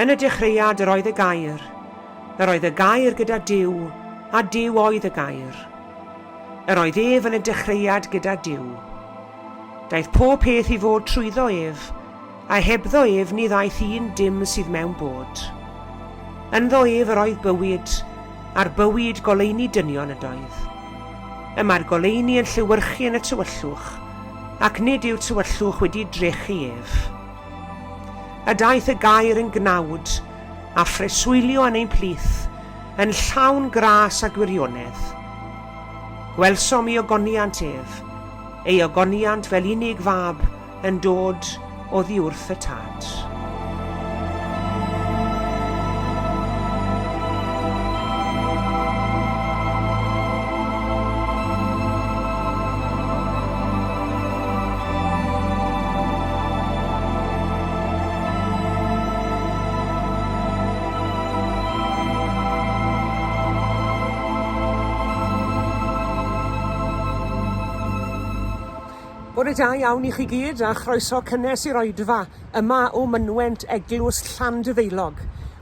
Yn y dechreuad yr oedd y Gair, yr oedd y Gair gyda Duw, a Duw oedd y Gair. Yr oedd ef yn y dechreuad gyda Duw. Daeth pob peth i fod trwyddo ef, a hebddo ef ni ddaeth un dim sydd mewn bod. Ynddo ef yr oedd bywyd, a'r bywyd goleuni dynion ydoedd. Y mae'r goleuni yn llewyrchu yn y tywyllwch, ac nid yw'r tywyllwch wedi drechu ef. A daeth y gair yn gnawd, a phreswylio yn ein plith, yn llawn gras a gwirionedd. Gwelsom ei ogoniant ef, ei ogoniant fel unig fab yn dod oddi wrth y Tad. Bore da iawn i chi gyd a chroeso cynnes i'r oedfa yma o mynwent Eglwys Llandyfaelog.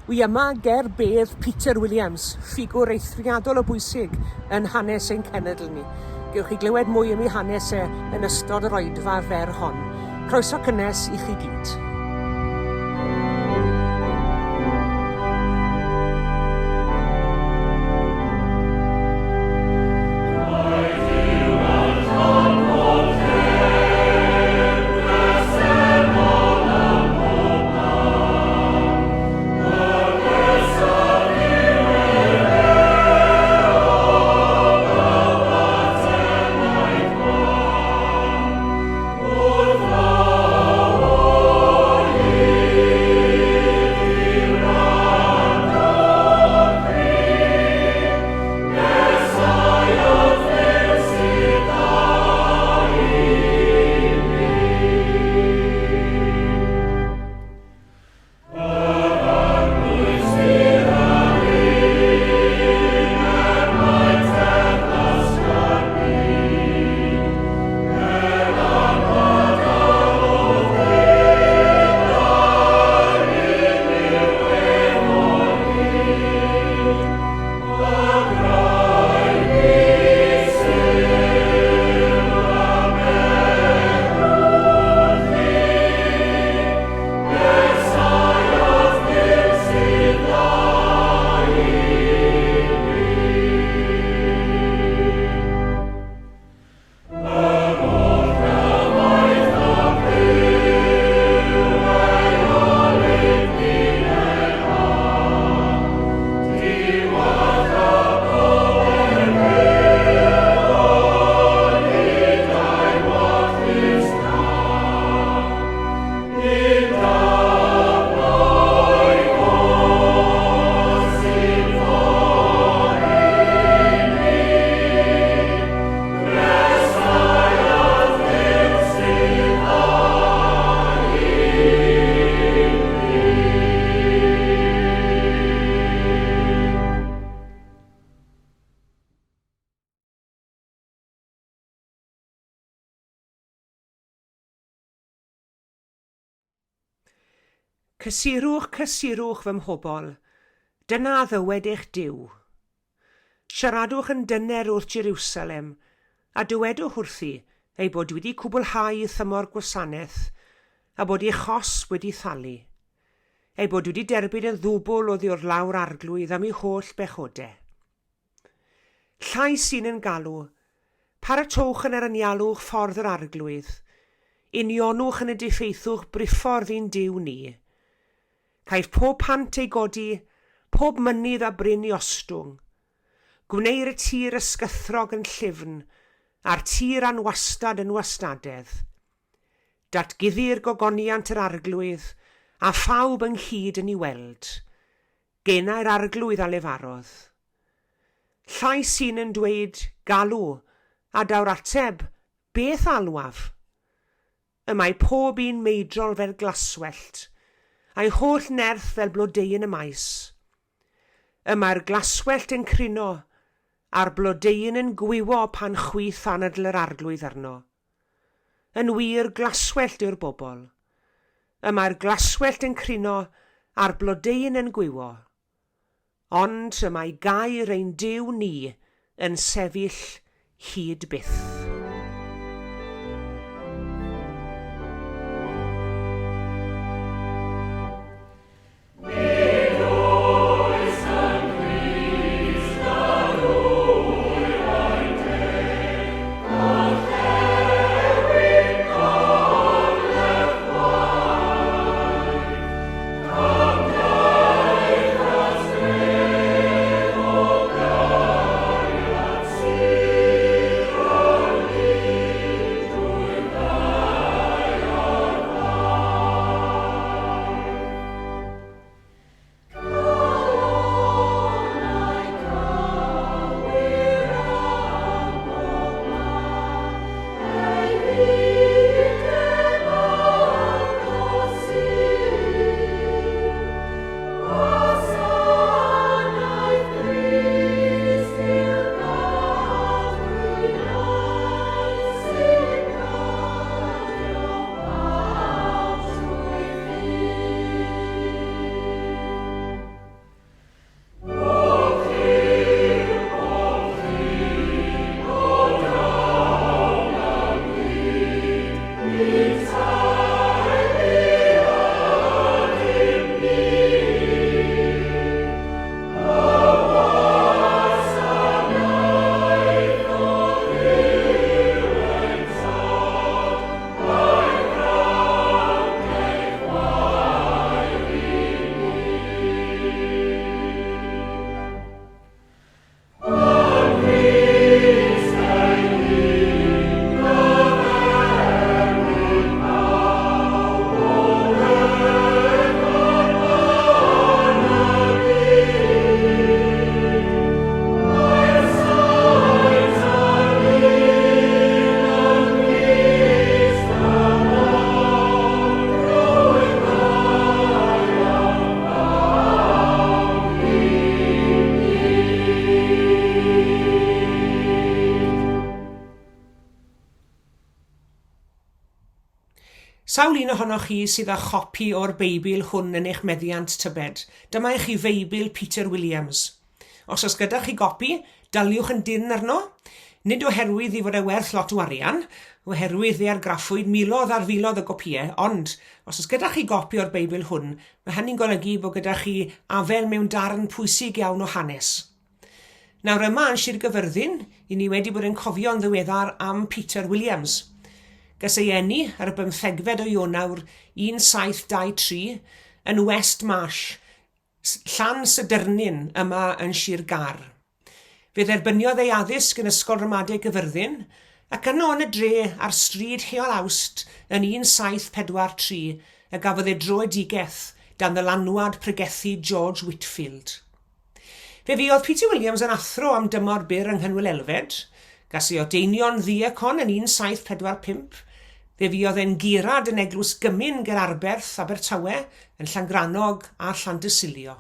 Wi yma ger bedd Peter Williams, ffigwr eithriadol o bwysig yn hanes ein cenedl ni. Gewch chi glywed mwy am ei hanes e yn ystod yr oedfa fer hon. Croeso cynnes i chi gyd. Cysurwch, cysurwch fy mhobl, dyna a ddywed eich Duw. Siaradwch yn dyner wrth Jeriwsalem, a dywedwch wrthi ei bod wedi cwblhau ei thymor gwasanaeth, a bod ei chosb wedi thalu. Ei bod wedi derbyn yn ddwbl oddi wrth law'r Arglwydd am ei holl bechodau. Llais un yn galw, Paratowch yn yr anialwch ffordd yr Arglwydd, unionwch yn y diffeithwch briffordd i'n Duw ni. Caiff pob pant ei godi, pob mynydd a bryn i ostwng. Gwneir y tir ysgythrog yn llyfn, a'r tir anwastad yn wastadedd. Datguddir gogoniant yr Arglwydd, a phawb ynghyd yn ei weld. Genau'r Arglwydd a lefarodd. Llais un yn dweud, Galw, a daw'r ateb, Beth alwaf? Y mae pob un meidrol fel glaswellt, a'i holl nerth fel blodeuyn y maes. Y mae'r glaswellt yn crino, a'r blodeuyn yn gwywo pan chwyth anadl yr Arglwydd arno. Yn wir, glaswellt yw'r bobl. Y mae'r glaswellt yn crino, a'r blodeuyn yn gwywo. Ond y mae gair ein Duw ni yn sefyll hyd byth. Sawl un ohonoch chi sydd â chopi o'r Beibl hwn yn eich meddiant, tybed? Dyma i chi Feibl Peter Williams. Os oes gyda chi gopi, daliwch yn dynn arno. Nid oherwydd ei fod e werth lot o arian, oherwydd fe argraffwyd miloedd ar filoedd o gopïau, ond os oes gyda chi gopi o'r Beibl hwn, mae hynny'n golygu bod gyda chi afael mewn darn pwysig iawn o hanes. Nawr yma yn Sir Gyfyrddin, i ni wedi bod yn cofio'n ddiweddar am Peter Williams. Ges ei eni ar y bymthegfed o Ionawr 1723 yn West Marsh, Llan Sydyrnin yma yn Sir Gar. Fe dderbyniodd ei addysg yn Ysgol Ramadeg Gyfyrddin, ac yno yn y dre ar stryd Heol Awst yn 1743 y gafodd ei dröedigaeth dan ddylanwad pregethu George Whitefield. Fe fuodd Peter Williams yn athro am dymor byr yng Nghynwyl Elfed, gas ei ordeinio'n ddiacon yn 1745, fe fuodd e'n gurad yn Eglwys Gymun ger Arberth, Abertawe, yn Llangrannog a Llandysilio.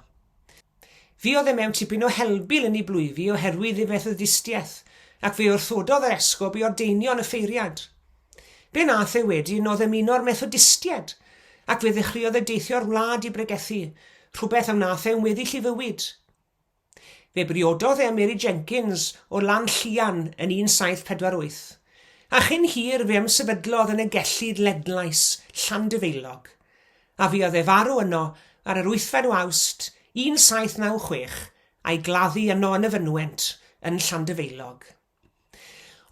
Fuodd e mewn tipyn o helbul yn ei blwyfi oherwydd ei Fethodistiaeth, ac fe wrthododd yr esgob ei ordeinio yn offeiriad. Be nath e wedyn oedd ymuno'r Methodistiaid, ac fe ddechreuodd e deithio'r wlad i bregethu, rhywbeth a wnaeth e yn weddill ei fywyd. Fe briododd e â Mary Jenkins o Lanllian yn 1748, a chyn hir fe ymsefydlodd yn y Gellid Ledlais, Llandyfeilog, a fuodd e farw yno ar yr wythfed o Awst 1796, a'i gladdu yno yn y fynwent yn Llandyfeilog.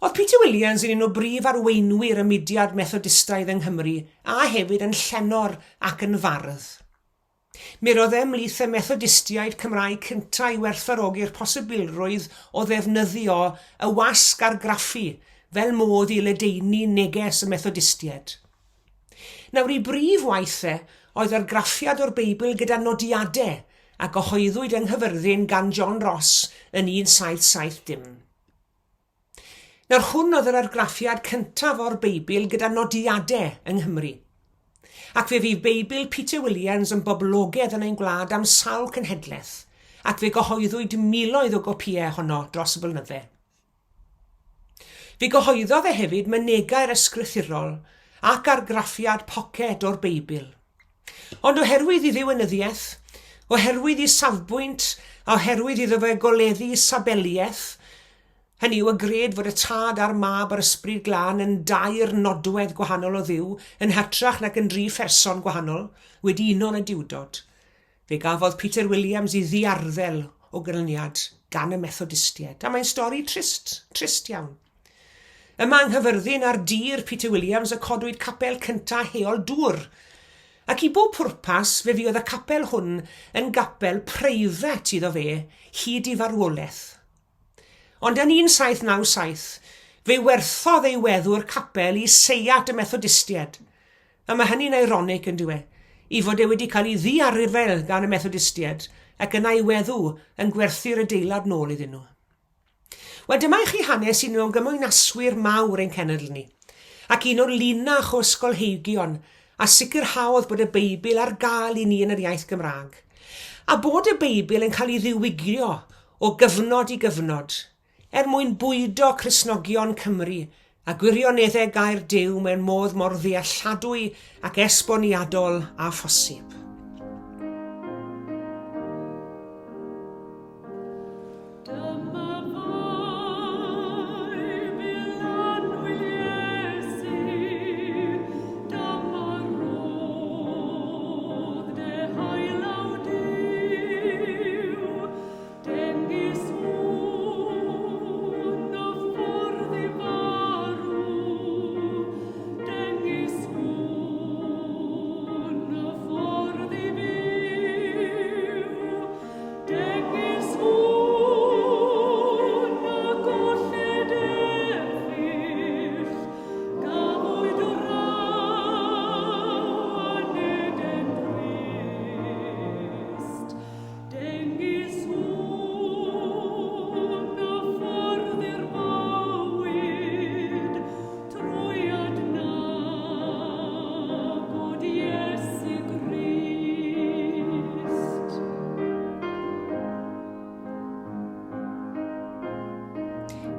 Oedd Peter Williams yn un o brif arweinwyr y mudiad Methodistaidd yng Nghymru a hefyd yn llenor ac yn fardd. Mi roedd e ymhlith y Methodistiaid Cymraeg cyntaf i werthfawrogi'r posibilrwydd o ddefnyddio y wasg argraffu fel modd i ledaenu neges y Methodistiaid. Nawr ei brif waith e oedd argraffiad o'r Beibl gyda nodiadau a gyhoeddwyd yng Nghyfyrddin gan John Ross yn 1770. Nawr hwn oedd yr argraffiad cyntaf o'r Beibl gyda nodiadau yng Nghymru. Ac fe fydd Beibl Peter Williams yn boblogedd yn ein gwlad am sawl cenhedlaeth, ac fe gyhoeddwyd miloedd o gopïau ohono dros y blynydde. Fe gyhoeddodd e hefyd mynegau'r ysgrythurol ac argraffiad poced o'r Beibl. Ond oherwydd ei ddiwinyddiaeth, Oherwydd ei safbwynt, a oherwydd iddo fe goleddu Sabeliaeth, hynny yw y gred fod y Tad a'r Mab a'r Ysbryd Glân yn dair nodwedd gwahanol o Dduw, yn hytrach nac yn dri pherson gwahanol, wedi uno yn y Duwdod. Fe gafodd Peter Williams ei ddiarddel o ganlyniad gan y Methodistiaid, a mae'n stori trist, trist iawn. Yma yng Nghaerfyrddin ar dir Peter Williams y codwyd capel cynta Heol Dŵr, ac i bob pwrpas fe fuodd y capel hwn yn gapel preifat iddo fe hyd ei farwolaeth. Ond yn 1797, fe werthodd ei weddw'r capel i seiat y Methodistiaid. A mae hynny'n ironic, yn dyw e, i fod e wedi cael ei ddiarddel gan y Methodistiaid ac yna ei weddw yn gwerthu'r adeilad nôl iddyn nhw. Wel, dyma i chi hanes un o'n gymwynaswyr mawr ein cenedl ni, ac un o'r linach o ysgolheigion a sicrhaodd bod y Beibl ar gael i ni yn yr iaith Gymraeg, a bod y Beibl yn cael ei ddiwygio o gyfnod i gyfnod, er mwyn bwydo Cristnogion Cymru â gwirioneddau Gair Duw mewn modd mor ddealladwy ac esboniadol â phosib. Dyma Feibl annwyl Iesu, dyma rodd dehaulaw Duw, Dengys hwn y ffordd i farw, dengys hwn y ffordd i fyw, dengys hwn y golled erchyll, gafwyd raw yn Eden drist. Dengys hwn y ffordd i'r bywyd trwy adnabod Iesu Grist.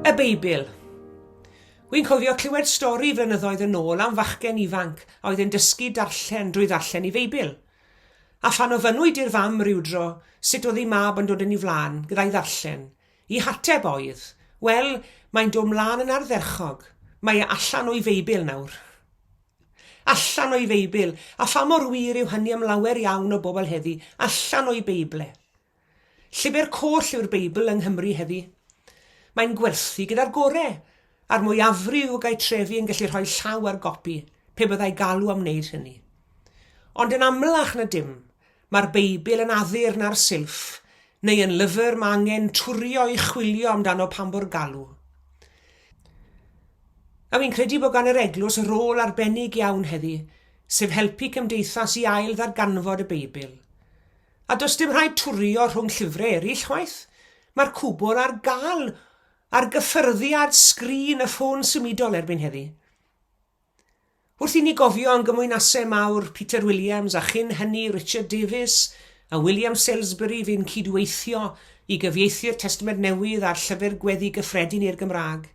Y Beibl. Wi'n cofio clywed stori flynyddoedd yn ôl am fachgen ifanc a oedd yn dysgu darllen drwy ddarllen ei Feibl. A phan ofynnwyd i'r fam rywdro sut oedd ei mab yn dod yn ei flaen gyda'i ddarllen, ei hateb oedd, Wel, mae'n dod mlaen yn ardderchog, mae e allan o'i Feibl nawr. Allan o'i Feibl, a pha mor wir yw hynny am lawer iawn o bobl heddi, allan o'u Beible. Llyfr coll yw'r Beibl yng Nghymru heddi. Mae'n gwerthu gyda'r gore, a'r mwyafrif o gaetrefi yn gallu rhoi llaw ar gopi pe byddai galw am wneud hynny. Ond yn amlach na dim, mae'r Beibl yn addurn ar silff, neu yn lyfr mae angen twrio i chwilio amdano pan fo'r galw. A fi'n credu bod gan yr Eglwys rôl arbennig iawn heddi, sef helpu cymdeithas i ail ddarganfod y Beibl. A does dim rhaid twrio rhwng llyfrau eraill chwaith, mae'r cwbl ar gael ar gyffyrddiad sgrin y ffôn symudol erbyn heddi. Wrth i ni gofio am gymwynasau mawr Peter Williams a chyn hynny Richard Davies a William Salesbury fu'n cydweithio i gyfieithu'r Testament Newydd a'r Llyfr Gweddi Gyffredin i'r Gymraeg,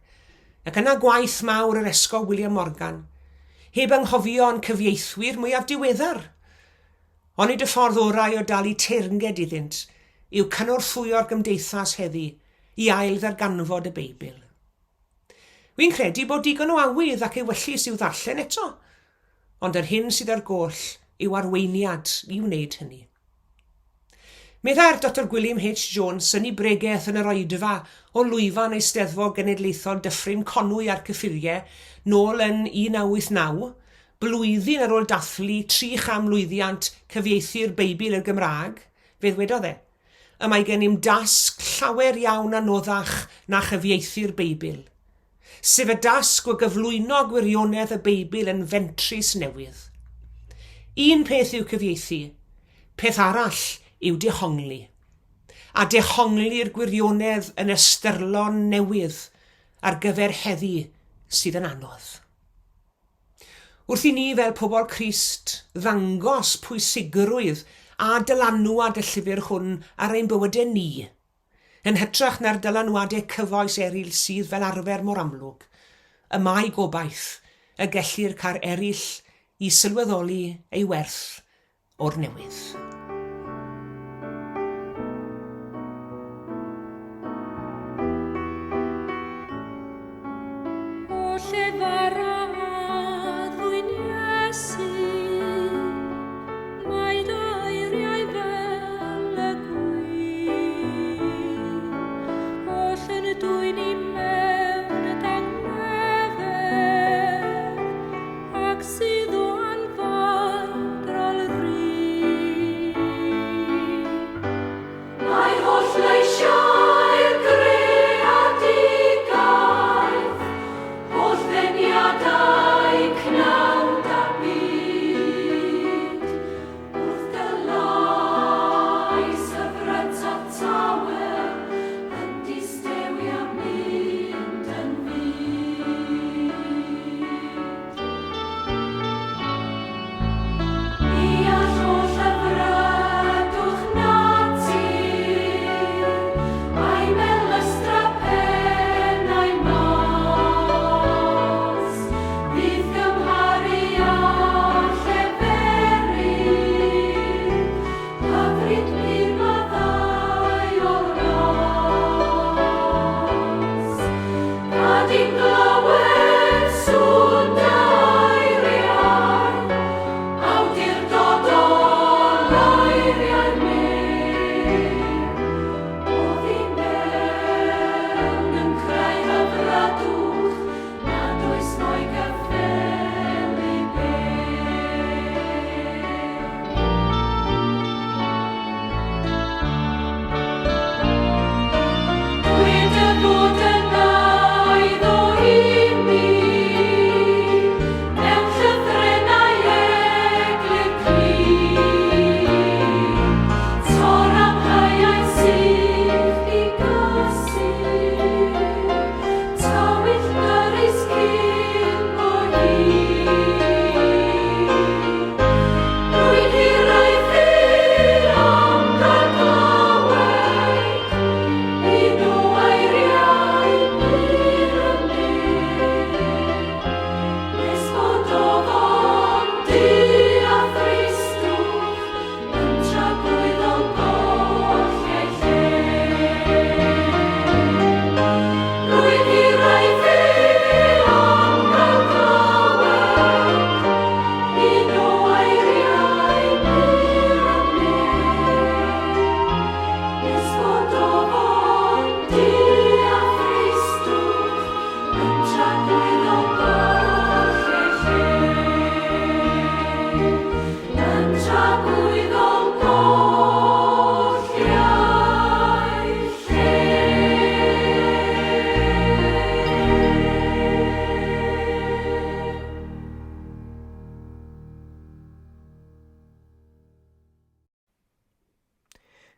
ac yna gwaith mawr yr Esgob William Morgan, heb anghofio ein cyfieithwyr mwyaf diweddar, Onid y ffordd orau o dalu teyrnged iddynt yw cynorthwyo'r gymdeithas heddi i ail-ddarganfod y Beibl? Wi'n credu bod digon o awydd ac ewyllys i'w ddarllen eto, ond yr hyn sydd ar goll yw arweiniad i wneud hynny. Meddai'r Doctor Gwilym H Jones yn ei bregeth yn yr oedfa o lwyfan Eisteddfod Genedlaethol Dyffryn Conwy a'r Cyffuriau nôl yn 1989, Blwyddyn ar ôl dathlu 300 mlwyddiant cyfieithu'r Beibl i'r Gymraeg, fe ddwedodd e, Y mae gennym dasg llawer iawn anoddach na chyfieithu'r Beibl, sef y dasg o gyflwyno gwirionedd y Beibl yn fentrus newydd. Un peth yw cyfieithu, peth arall yw dehongli. A dehongli'r gwirionedd yn ystyrlon newydd ar gyfer heddi sydd yn anodd. Wrth i ni fel pobl Crist ddangos pwysigrwydd a dylanwad y llyfr hwn ar ein bywydau ni, yn hytrach na'r dylanwadau cyfoes eraill sydd fel arfer mor amlwg, y mae gobaith y gellir cael eraill i sylweddoli ei werth o'r newydd. llefara addfwyn Iesu, mae dy eiriau fel y gwin, oll yn dwyn i mewn dangnefedd, ac sydd o anfeidrol rin. Mae holl leisiau'r greadigaeth, holl ddeniadau cnawd a byd, wrth dy lais hyfryd a tawel, yn distewi a mynd yn fud. Mi all holl hyfrydwch natur, a'i melystra pennau mas, fydd gymharu â lleferydd, hyfryd pur maddau o'r ras. Gad i'm glywed sŵn dy eiriau, awdurdodol eiriau'r mur. Oddi mewn yn creu hyfrydwch nad oes mo'i gyffelyb ef. Dwed dy fod yn eiddo i mi, mewn llythrennau eglur clir. Tor amheuaeth sych i gysur, tywyll dyrys cyn bo hir. Rwy'n hiraethu am gael clywed un o eiriau pur y nef, nes bod ofon du a thristwch yn tragwyddol golli ei lle. Rwy'n hiraethu am gael clywed un o eiriau pur y nef, nes bod ofon du a thristwch yn tragwyddol golli ei lle. Yn tragwyddol golli ei lle.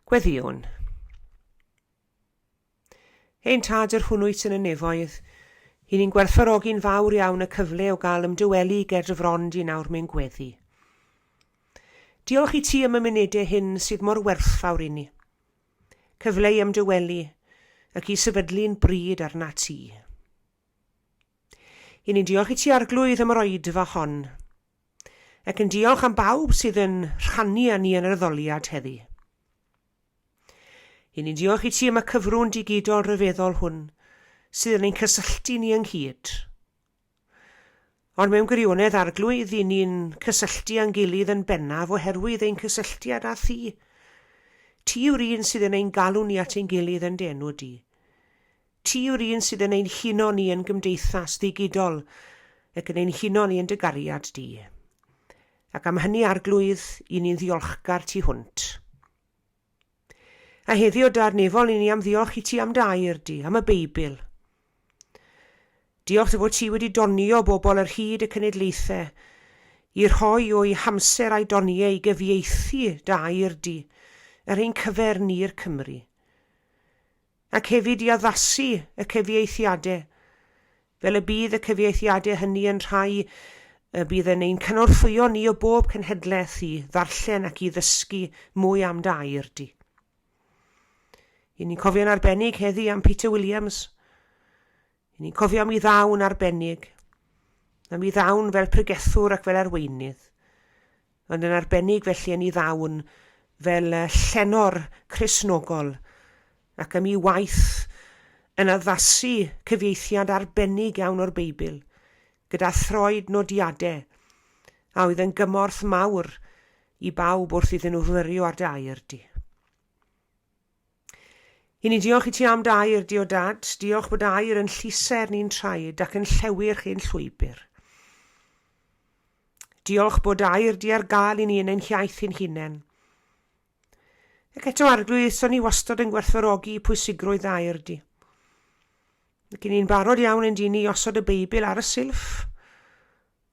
Gweddïwn. Ein Tad yr hwn wyt yn y nefoedd, i ni'n gwerthfawrogi'n fawr iawn y cyfle o gael ymdywelu ger dy fron di nawr mewn gweddi. Diolch i ti am y munudau hyn sydd mor werthfawr i ni. Cyfle i ymdywelu ac i sefydlu'n bryd arna ti. I ni'n diolch i ti Arglwydd am yr oedfa hon, ac yn diolch am bawb sydd yn rhannu â ni yn yr addoliad heddi. I ni'n diolch i ti am y cyfrwng digidol rhyfeddol hwn sydd yn ein cysylltu ni ynghyd. Ond mewn gwirionedd, Arglwydd, i ni'n cysylltu â'n gilydd yn bennaf oherwydd ein cysylltiad â thi. Ti yw'r un sydd yn ein galw ni at ein gilydd yn dy enw di. Ti yw'r un sydd yn ein huno ni yn gymdeithas ddigidol ac yn ein huno ni yn dy gariad di. Ac am hynny, Arglwydd, i ni'n ddiolchgar tu hwnt. A heddiw, Dad Nefol, i ni am ddiolch i ti am dy air di, am y Beibl. Diolch dy fod ti wedi donio bobl ar hyd y cenedlaethau i rhoi o'i hamser a'i doniau i gyfieithu dy air di ar ein cyfer ni'r Cymry. Ac hefyd i addasu y cyfieithiadau, fel y bydd y cyfieithiadau hynny yn rhai y bydd yn ein cynorthwyo ni o bob cenhedlaeth i ddarllen ac i ddysgu mwy am dy air di. I ni'n cofio'n arbennig heddi am Peter Williams. I ni'n cofio am ei ddawn arbennig, am ei ddawn fel pregethwr ac fel arweinydd, ond yn arbennig felly yn ei ddawn fel llenor Cristnogol ac am ei waith yn addasu cyfieithiad arbennig iawn o'r Beibl. gyda throed nodiadau a oedd yn gymorth mawr i bawb wrth iddyn nhw fyfyrio ar dy air di. I ni diolch i ti am dy air di o dad, diolch bod air yn lluser ni'n traed ac yn llewyrch ein llwybr. Diolch bod air di ar gael i ni yn ein hiaith ein hunain. Ac eto arglwydd, so ni wastad yn gwerthfawrogi pwysigrwydd air di. Ac i ni'n barod iawn yn dyn ni osod y Beibl ar y silff,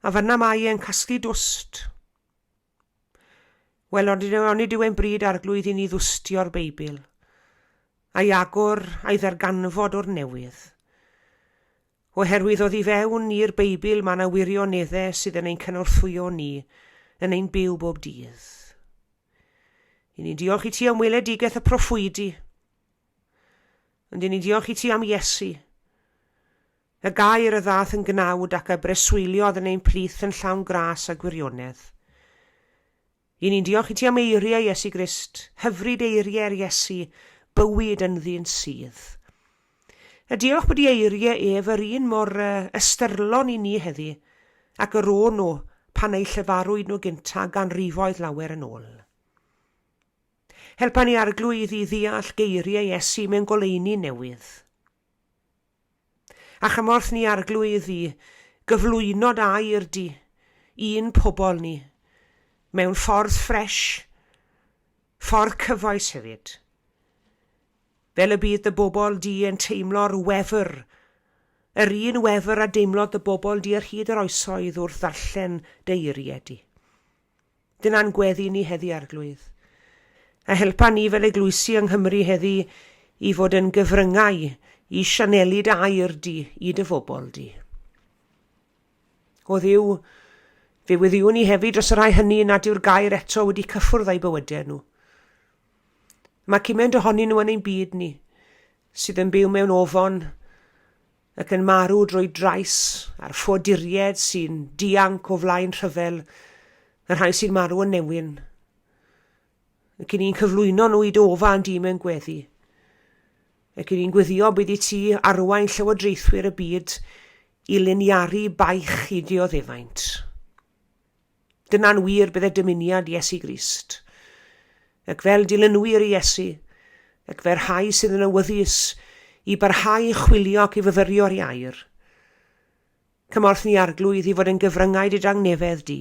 a fyna mae e'n casglu dwst. Wel, ond onid yw e'n bryd arglwydd i ni ddwstio'r Beibl, a'i agor a'i ddarganfod o'r newydd? Oherwydd oddi fewn i'r Beibl mae yna wirioneddau sydd yn ein cynorthwyo ni yn ein byw bob dydd. I ni'n diolch i ti am weledigaeth y proffwydi, ond i ni'n diolch i ti am Iesu, Y gair a ddaeth yn gnawd ac a breswyliodd yn ein plith yn llawn gras a gwirionedd. I ni'n diolch i ti am eiriau Iesu Grist, hyfryd eiriau'r Iesu, bywyd ynddynt sydd. A diolch bod i eiriau ef yr un mor ystyrlon i ni heddi ac yr o'n nhw pan eu llefarwyd nhw gynta ganrifoedd lawer yn ôl. Helpa ni Arglwydd i ddeall geiriau Iesu mewn goleuni newydd. A chymorth ni Arglwydd i gyflwyno dy air di i'n pobl ni mewn ffordd ffresh, ffordd cyfoes hefyd. Fel y bydd dy bobl di yn teimlo'r wefr, yr un wefr a deimlodd dy bobl di ar hyd yr oesoedd wrth ddarllen dy eiriau di. Dyna'n gweddi ni heddi, Arglwydd. A helpa ni fel eglwysi yng Nghymru heddi i fod yn gyfryngau i sianelu dy air di i dy fobl di. O Dduw, fe weddïwn ni hefyd dros y rhai hynny nad yw'r gair eto wedi cyffwrdd â'u bywydau nhw. Mae cymaint ohonyn nhw yn ein byd ni, sydd yn byw mewn ofon, ac yn marw drwy drais a'r ffoaduriaid sy'n dianc o flaen rhyfel, y rhai sy'n marw yn newyn. Ac i ni'n cyflwyno nhw i dy ofal di mewn gweddi. Ac i ni'n gweddio bydd i ti arwain llywodraethwyr y byd i liniaru baich i dioddefaint. Dyna'n wir bydde dymuniad Iesu Grist. Ac fel dilynwyr i Iesu, ac fel rhai sydd yn awyddus i barhau i chwilio ac i fyfyrio ar ei air, cymorth ni Arglwydd i fod yn gyfryngau dy dangnefedd di,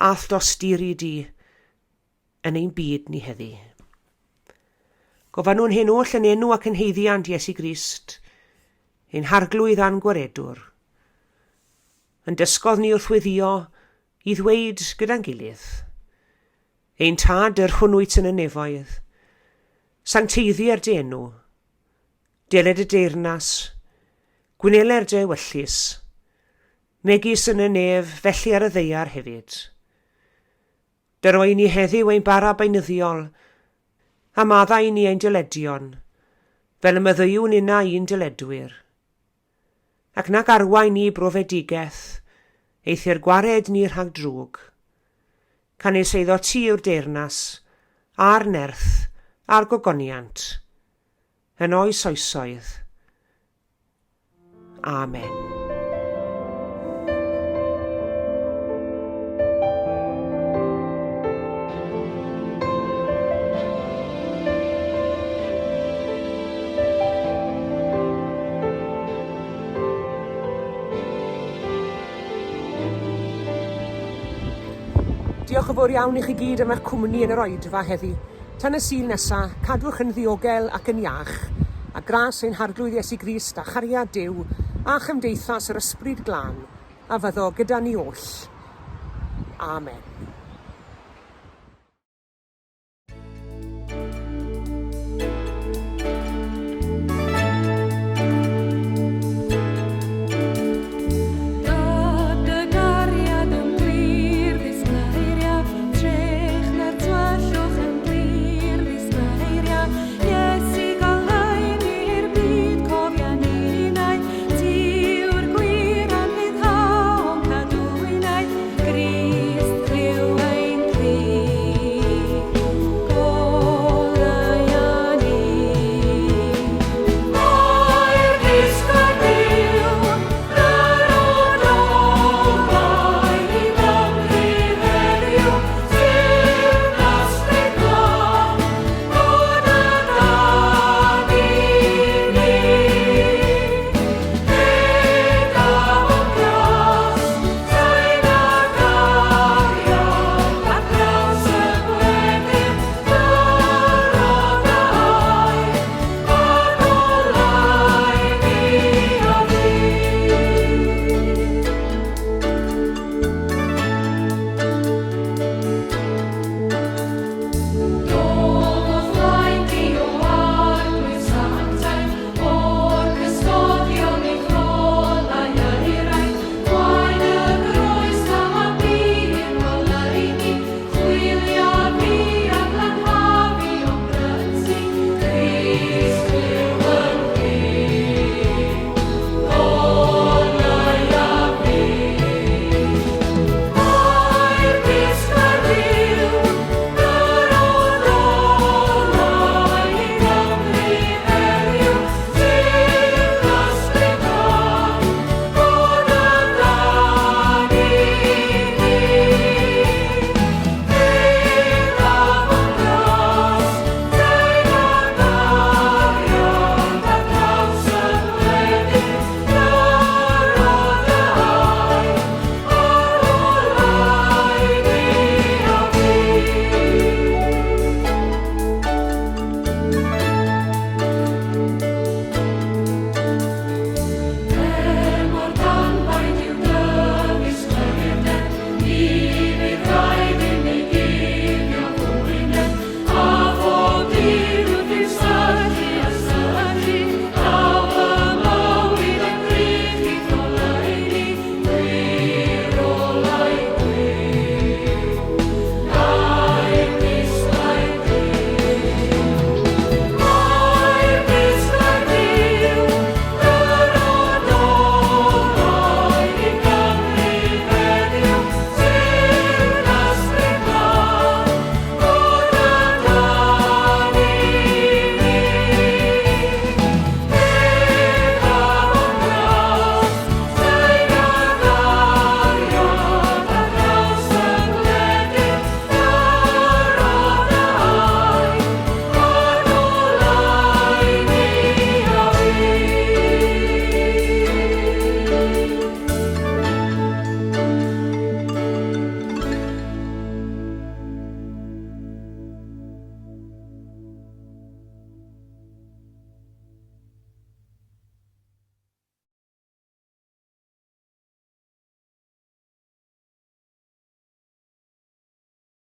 a'th dosturi di yn ein byd ni heddi. Gofynnwn hyn oll yn enw ac yn haeddiant Iesu Grist, ein Harglwydd a'n Gwaredwr. Yn dysgodd ni wrth weddïo i ddweud gyda'n gilydd, Ein Tad, yr hwn wyt yn y nefoedd, sancteiddier dy enw, deled y deyrnas, gwneler dy ewyllys, megis yn y nef, felly ar y ddaear hefyd. Dyro i ni heddiw ein bara beunyddiol, a maddau i ni ein dyledion, fel y maddeuwn innau i'n dyledwyr. Ac nag arwain ni brofedigaeth, eithr gwared ni rhag drwg. Canys eiddo ti yw'r deyrnas, a'r nerth, a'r gogoniant, yn oes oesoedd. Amen. Diolch yn fawr iawn i chi gyd am eich cwmni yn yr oedfa heddi. Tan y Sul nesa, cadwch yn ddiogel ac yn iach, a gras ein Harglwydd Iesu Grist a chariad Duw a chymdeithas yr Ysbryd Glân a fyddo gyda ni oll. Amen.